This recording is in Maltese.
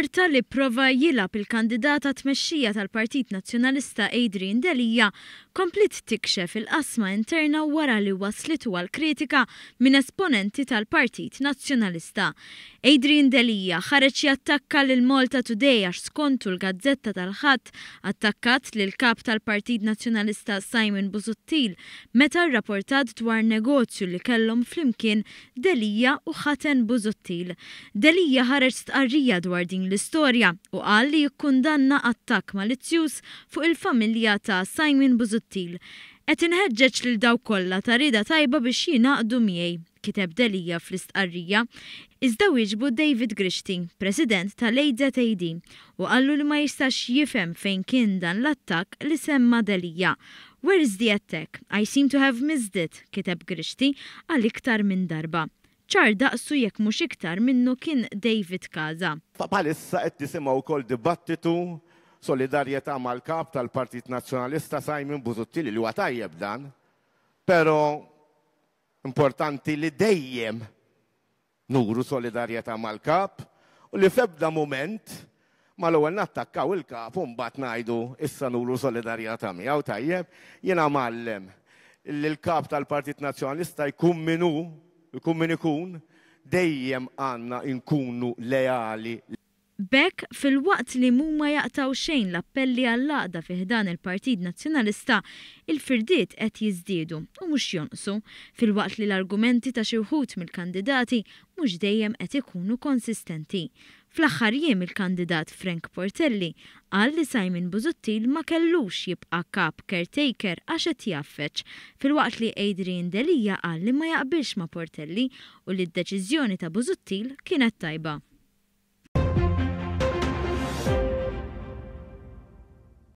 Karta li pprova jilgħab il-kandidat għat-tmexxija tal-Partit Nazzjonalista Adrian Delia kompliet tikxef il-qasma interna wara li wasslitu għal kritika minn esponenti tal-Partit Nazzjonalista. Adrian Delia ħareġ jattakka lil Malta Today għax skontu l-gazzetta tal-Ħadd attakkat lill-Kap tal-Partit Nazzjonalista Simon Busuttil meta rraportat dwar negozju li kellhom flimkien Delia u ħaten Busuttil. Delia ħareġ stqarrija dwar din l-istorja u qal li jikkundanna attakk malizzjuż fuq il-familja ta' Simon Busuttil. Qed inħeġġeġ lil dawk kollha ta' rieda tajba biex jingħaqdu miegħi, kiteb Delia fl-istqarrija. Iżda wieġbu David Grixti, President tal-AZAD, u qallu li ma jistax jifhem fejn kien dan l-attakk li semma Delia. Where is the attack? I seem to have missed it, kiteb Grixti għal iktar minn darba. Ċar daqsu jekk mhux iktar minnu kien David Casa. Bħalissa qed nisimgħu wkoll dibattitu solidarjetà mal-Kap tal-Partit Nazzjonalista Simon Busuttil li huwa tajjeb dan, però importanti li dejjem nuru solidarjetà mal-Kap u li f'ebda mument ma l-ewwel nattakkaw il-Kap u mbagħad ngħidu issa nuru solidarjetà miegħu tajjeb. Jiena mgħallem li l-Kap tal-Partit Nazzjonalista jkun min hu, jkun min ikun, dejjem għandna nkunu leali. B'hekk, filwaqt li mhuma jaqtgħu xejn l-appelli għall-għaqda fi ħdan il-Partit Nazzjonalista, il-firdiet qed jiżdiedu u mhux jonqsu, filwaqt li l-argumenti ta' xi wħud mill-kandidati mhux dejjem qed ikunu konsistenti. Fl-aħħar jiem il-kandidat Frank Portelli qal li Simon Busuttil ma kellux jibqa' kap caretaker għax qed jgħaffeġ, filwaqt li Adrian Delia qal li ma jaqbilx ma' Portelli u li d-deċiżjoni ta' Busuttil kienet tajba.